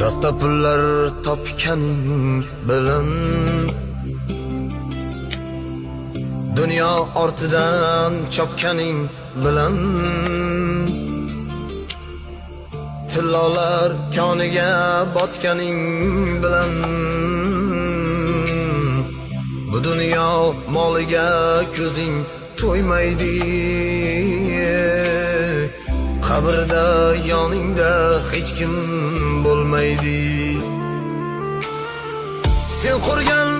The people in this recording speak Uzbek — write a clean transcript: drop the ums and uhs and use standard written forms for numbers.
Dasta pullar topganing bilan, dunyo ortidan chopganing bilan, tillolar koniga botganing bilan, bu dunyo moliga ko'zing to'ymaydi. Qabrda yoningda hech kim bo'lmaydi. Sen qurgan